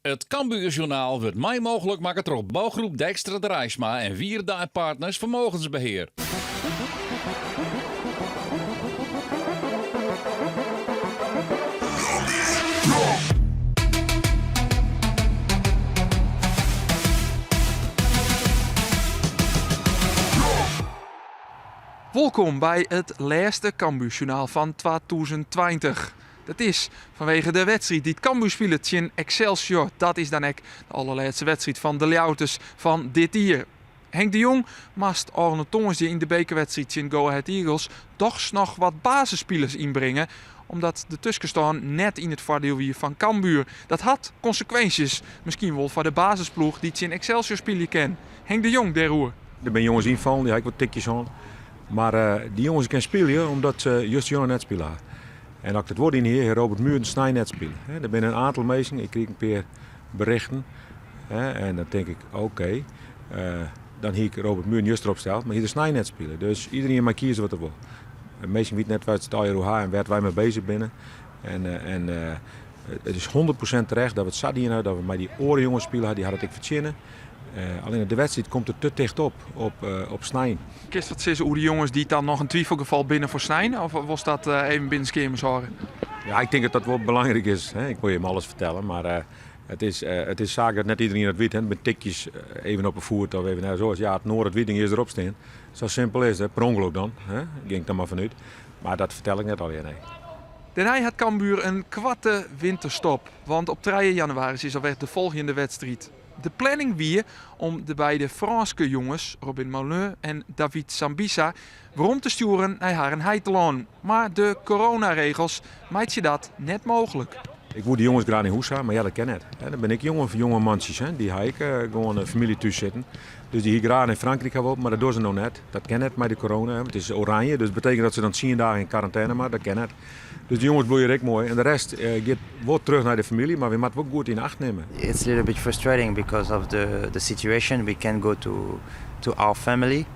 It Cambuur Sjoernaal wurdt mei mooglik makke troch Bouwgroep Dijkstra Draisma en Wierda en Partners Vermogensbeheer. Wolkom by it lêste Cambuursjoernaal fan 2020. Dat is fanwege de wedstriid dy't Cambuur spilet tsjin Excelsior. Dat is dan ek de allerlêste wedstriid fan de Ljouwerters fan dit jier. Henk de Jong moast ôfrûne tongersdei yn de bekerwedstriid tsjin Go Ahead Eagles dochs noch wat basisspilers ynbringe, omdat de tuskenstân net yn it foardiel wie fan Cambuur. Dat hat konsekwinsjes, miskien wol foar de basisploech dy't tsjin Excelsior spylje kin. Henk de Jong dêroer. Der binne jonges ynfallen, dy ha ek wat tikjes hân. Mar dy jonges kinne spylje omdat se justerjûn net spile ha. En as ik it wol dien hie, hie Robert Mühren snein net spile. Der binne in oantal minsken, ik krige in pear berichten. En dan tink ik, oké, dan hie ik Robert Mühren juster opsteld, mar hie er snein net spile. Dus iedereen mei kieze wat er wol. Minsken witte net wat se it allegear oer ha en wêr't wy mei bezich binne. En it is 100% terecht dat we it sa dien ha, dat we mei dy oare jonges spile ha, dy ha it ek fertsjinne. Allinne de wedstriid komt der te ticht op, op snein. Kinst wat sizze oer de jonges dy't dan noch in twifelgefal binne foar snein? Of wolst dat even binnen skeamers hâlde? Ja, ik tink dat dat wol belangryk is. Hè. Ik wol jim alles fertelle, mar it is saak dat net iedereen dat wit. Hè. Met tikjes even op 'e foet of even ergens oars. Ja, it Noord it wit, is derop stean. Sa simpel is it. Per ûngelok dan, hè. Gean ik dan mar fanút. Mar dat fertel ik net allegear, nee. Dêrnei hat Cambuur in koarte winterstop, want op trije jannewaris is alwer de folgjende wedstriid. De planning wie om de beide Frânske jonges, Robin Maulun en David Sambissa, werom te stjoeren nei harren heitelân. Mar de coronaregels meitsje dat net mooglik. Ik woe de jonges graach yn hûs ha, mar ja, dat kin net. Der binne ek jonge mantsjes, dy ha ek gewoan famylje thús sitten. Dus dy hie graach nei Frankryk ha wollen, mar dat dogge se no net. Dat kin net mei de corona. It is oranje, dus dat betekent dat se dan tsien dagen yn karantêne moatte. Dat kin net. Dus de jonges bliuwe hjir ek moai. En de rest giet wol terug nei de famylje, mar wy moatte wol goed yn acht nimme. It's a little bit frustrating because of the situation. We can't go to our family.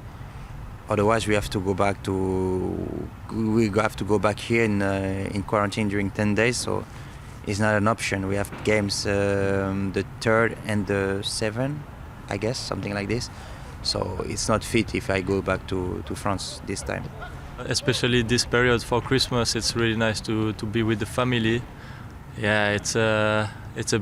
Otherwise we have to go back to we have to go back here in quarantine during 10 days. So it's not an option. We have games the third and the seventh, I guess, something like this. So it's not fit if I go back to France this time. Especially this period for Christmas, it's really nice to be with the family. Yeah, it's a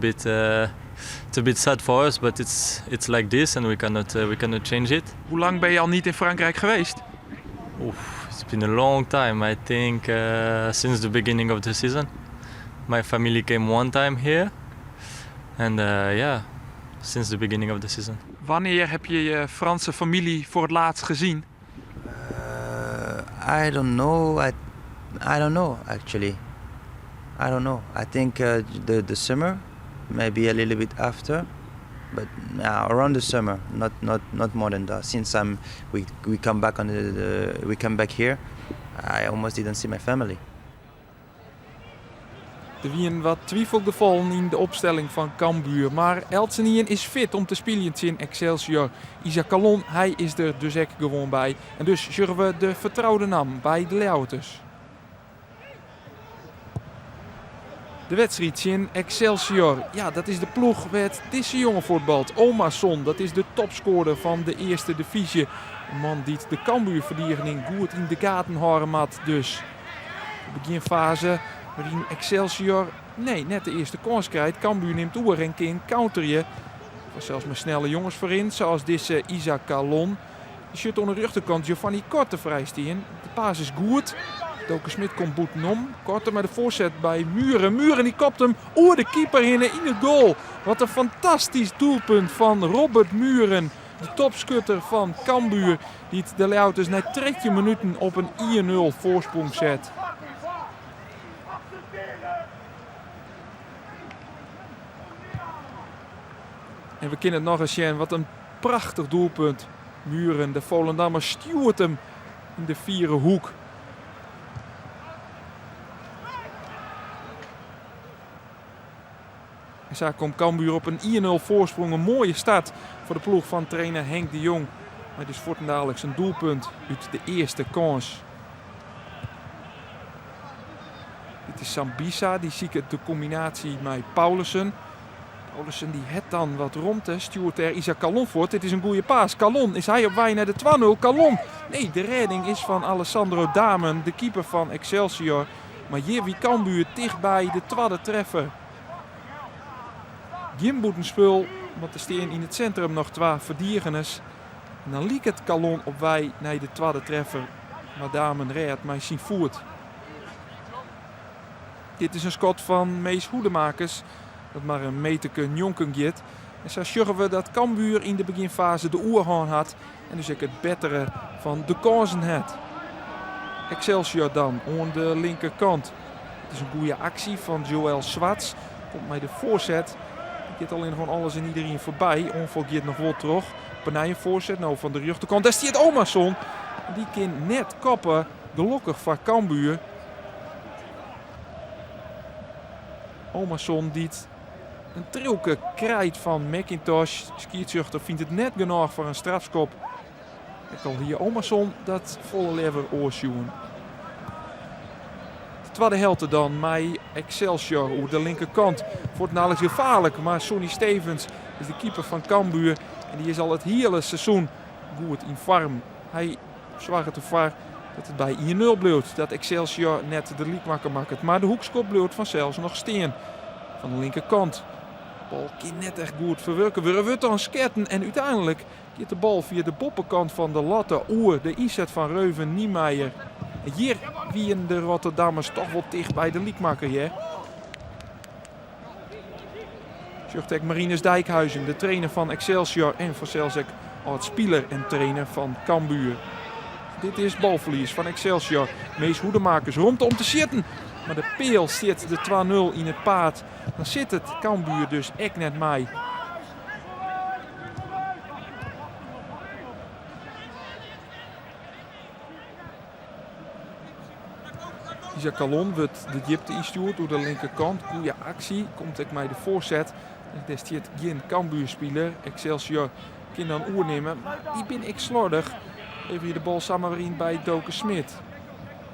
bit sad for us, but it's like this and we cannot change it. Hoe lang ben je al niet in Frankrijk geweest? Oef, it's been a long time. I think since the beginning of the season. My family came one time here and yeah, since the beginning of the season. Wanneer heb je je Franse familie voor het laatst gezien? I don't know. I don't know actually. I don't know. I think the summer, maybe a little bit after, but around the summer, not more than that. Since we come back on the, we come back here, I almost didn't see my family. Der wienen wat twifelgefallen yn de opstelling fan Cambuur, mar eltsenien is fit om te spyljen tsjin Excelsior. Isaac Kallon, hy is der dus ek gewoan by. En dus sjogge we de fertroude naam by de Ljouwerters. De wedstriid tsjin Excelsior. Ja, dat is de ploech wêr't dizze jonge fuotbalt. Omarsson, dat is de topscorer fan de earste divyzje. In man dy't de Cambuur-ferdigening goed yn de gaten hâlde moat dus. De begjinfaze wêryn Excelsior nee, net de earste kâns krijt. Cambuur nimt oer en kin counterje. Fansels mei snelle jonges foaryn, sa as dizze Isaac Kallon. Dy sjocht oan de rjochterkant Giovanni Korte frijstean. De pass is goed. Doke Schmidt komt bûtenom. Korte mei de foarset by Mühren. Mühren dy kopt him oer de keeper hinne yn it goal. Wat in fantastysk doelpunt fan Robert Mühren. De topskutter fan Cambuur, dy't de Ljouwerters nei 13 minuten op in 1-0 foarsprong set. En we kinne it noch ris sjen, wat in prachtich doelpunt. Mühren, de Volendammer, stjoert him yn de fiere hoek. En sa komt Cambuur op in 1-0 foarsprong. In moaie start foar de ploech fan trainer Henk de Jong. Mei dus fuortendaliks in doelpunt út de earste kâns. Dit is Sambissa, dy siket de kombinaasje mei Paulissen. Paulussen die het dan wat romte, stjoert dêr Isaac Kallon foar. Dit is in goede pass. Kallon, is hy op wei nei de 2-0? Kallon! Nee, de rêding is fan Alessandro Damen, de keeper fan Excelsior. Mar hjir wie Cambuur tichtby de twadde treffer. Gjin bûtenspul, want der stean yn it sintrum noch twa ferdigeners. En dan liket Kallon op wei nei de twadde treffer, mar Damen rêdt mei syn foet. Dit is in skot fan Mees Hoedemakers, dat mar in meterke njonken giet. En sa sjogge we dat Cambuur yn de begjinfaze de oerhân hat en dus ek it bettere fan de kânsen hat. Excelsior dan oan de linkerkant. It is in goede aksje fan Joël Zwarts. Komt mei de foarset. Dy giet allinnich oan alles en iderien foarby. Oanfal giet noch wol troch. Op 'e nij in foarset no fan de rjochterkant. Dêr stiet Omarsson. Dy kin net koppe. Gelokkich foar Cambuur. Omarsson dy't in triuwke krijt fan McIntosh. Skiedsrjochter fynt it net genôch foar in strafskop. Ek al hie Omarsson dat folle leaver oars sjoen. De twadde helte dan mei Excelsior oer de linkerkant. Fuortendaliks gefaarlik, mar Sonny Stevens is de keeper fan Cambuur en dy is al it hiele seizoen goed yn foarm. Hy soarget derfoar dat it by 1-0 bliuwt, dat Excelsior net de lykmakker makket. Mar de hoekskop bliuwt fansels noch stean fan de linkerkant. De bal kin net echt goed ferwurke wurde, wurdt dan sketten en úteinlik giet de bal fia de boppekant fan de latte oer de ynset fan Reuven Niemeijer. En hjir wienen de Rotterdammers toch wol ticht by de lykmakker, hear. Sjocht ek Marinus Dijkhuizen, de trainer fan Excelsior en fansels ek âld-spiler en trainer fan Cambuur. Dit is balferlies fan Excelsior. Mees Hoedemakers romte om te sjitten, mar de peal stiet de 2-0 yn it paad. Dan sit it Cambuur dus ek net mei. Isaac Kallon wurdt de djipte ynstjoerd oer de linkerkant. Goeie aksje, komt ek mei de foarset. Dêr stiet gjin Cambuurspiler. Excelsior kin dan oernimme, mar dy binne ek slordich. Leverje de bal samar wer yn by Doke Smit.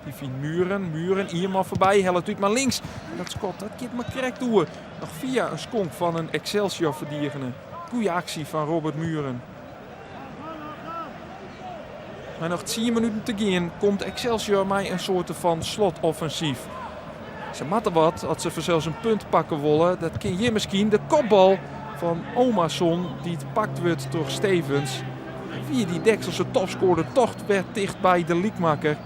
Dy fynt Muren, Muren, ien man foarby, hellet út mei links. En dat skot, dat giet mar krekt oer. Noch fia in skonk fan in Excelsior-ferdigener. Goeie aksje fan Robert Muren. Mei noch tsien minuten te gean komt Excelsior mei in soarte fan slotoffensyf. Se moatte wat as se fansels in punt pakke wolle. Dat kin hjir miskien. De kopbal fan Omarsson dy't pakt wurdt troch Stevens. Wie dy Dekselse topskoarder toch wer ticht by de lykmakker.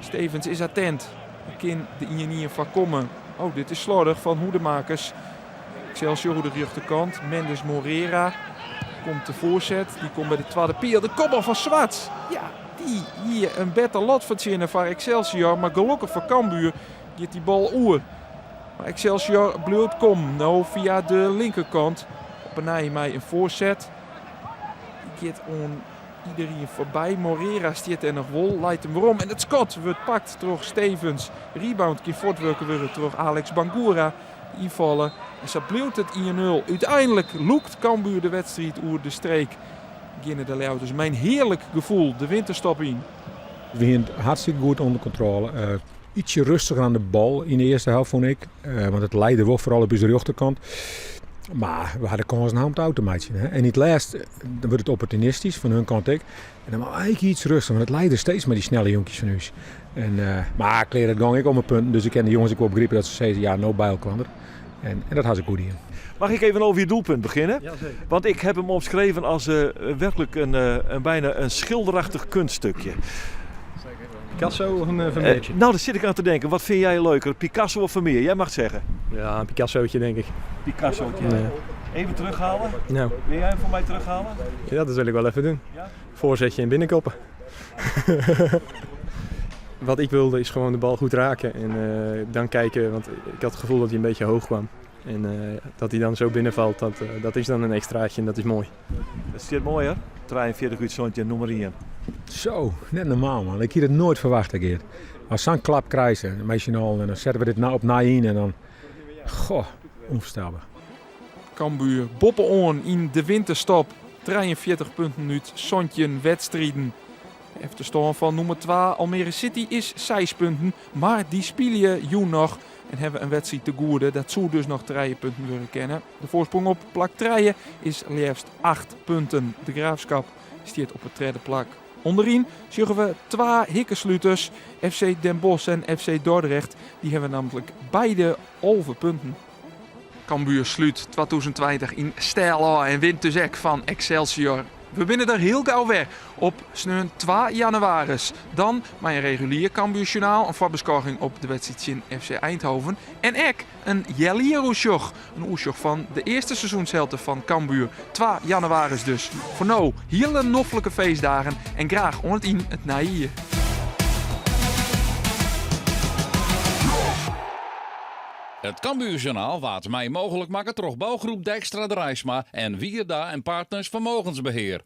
Stevens is attent. Hy kin de 1-1 foarkomme. Oh, dit is sloardich fan Hoedemakers. Excelsior oer de rjochterkant. Mendes Morera komt de foarset. Dy komt by de twadde peal. De kopbal fan Zwarts. Ja, dy hie in better lot fertsjinne foar Excelsior. Mar gelokkich foar Cambuur giet dy bal oer. Mar Excelsior bliuwt kommen. No fia de linkerkant. Op 'e nij mei in foarset. Dy giet oan iderien foarby. Morera stiet dêr noch wol, leit him werom en it skot wurdt pakt troch Stevens. Rebound kin fuortwurke wurde troch Alex Bangura. Ynfalle en sa bliuwt it 1-0. Uteinlik lûkt Cambuur de wedstriid oer de streek. Geane de Ljouwerters mei in hearlik gefoel de winterstop yn. We hiene it hartstikke goed ûnder kontrôle. Ietsje rustiger aan de bal yn de earste helft fûn ik. Want it lei der wol foaral op ús rjochterkant. Mar we ha de kânsen hân om it ôf te meitsjen. En yn it lêst dan wurdt it opportunistysk fan hun kant ek. En dan moat ik iets rustiger, want it lei der steeds mei dy snelle jonkjes fan ús. En, mar klear, it gong ek om 'e punten, dus ik kin de jonges ek wol begripe dat se sizze, ja, no by elkander. En, en dat ha se goed dien. Mag ik even over je doelpunt beginnen? Jazeker. Want ik heb hem omschreven als werkelijk een bijna een schilderachtig kunststukje. Picasso of een Vermeertje? Nou, daar zit ik aan te denken. Wat vind jij leuker, Picasso of Vermeer? Jij mag het zeggen. Ja, een Picassootje denk ik. Picassootje. Ja. Even terughalen? Nou. Wil jij hem voor mij terughalen? Ja, dat wil ik wel even doen. Ja? Voorzetje en binnenkoppen. Wat ik wilde is gewoon de bal goed raken en dan kijken, want ik had het gevoel dat hij een beetje hoog kwam. En dat hij dan zo binnenvalt, dat is dan een extraatje en dat is mooi. Dat zit mooi hè? 43 út 17, nûmer 1. Zo, net normaal man. Ik hie it noait ferwachte, Geert. As sa'n klap krijst, mei syn allen en dan sette we dit nou opnij yn en dan... Goh, ûnfoarstelber. Cambuur boppe-oan yn de winterstop. 43 punten út 17 wedstriden. De efterstân fan nûmer 2 Almere City is 6 punten, mar dy spylje jûn noch. En hawwe in wedstriid te goede. Dat soe dus noch trije punten wurde kinne. De foarsprong op plak trije is leafst 8 punten. De Graafschap stiet op it tredde plak. Underyn sjogge we twa hikkesluters, FC Den Bosch en FC Dordrecht. Dy hawwe nammentlik beide 11 punten. Cambuur slút 2020 yn styl ôf en wint dus ek fan Excelsior. We binne der hiel gau wer op sneon 2 jannewaris. Dan mei in regulier Cambuursjoernaal, in foarbeskôging op de wedstriid tsjin FC Eindhoven en ek in healjieroersjoch. In oersjoch fan de earste seizoenshelte fan Cambuur. 2 jannewaris dus. Foar no hiele noflike feestdagen en graach oant yn it nije jier. It Cambuurjournaal waard mei mooglik makke troch bougroep Dijkstra Draisma en Wierda en Partners Vermogensbeheer.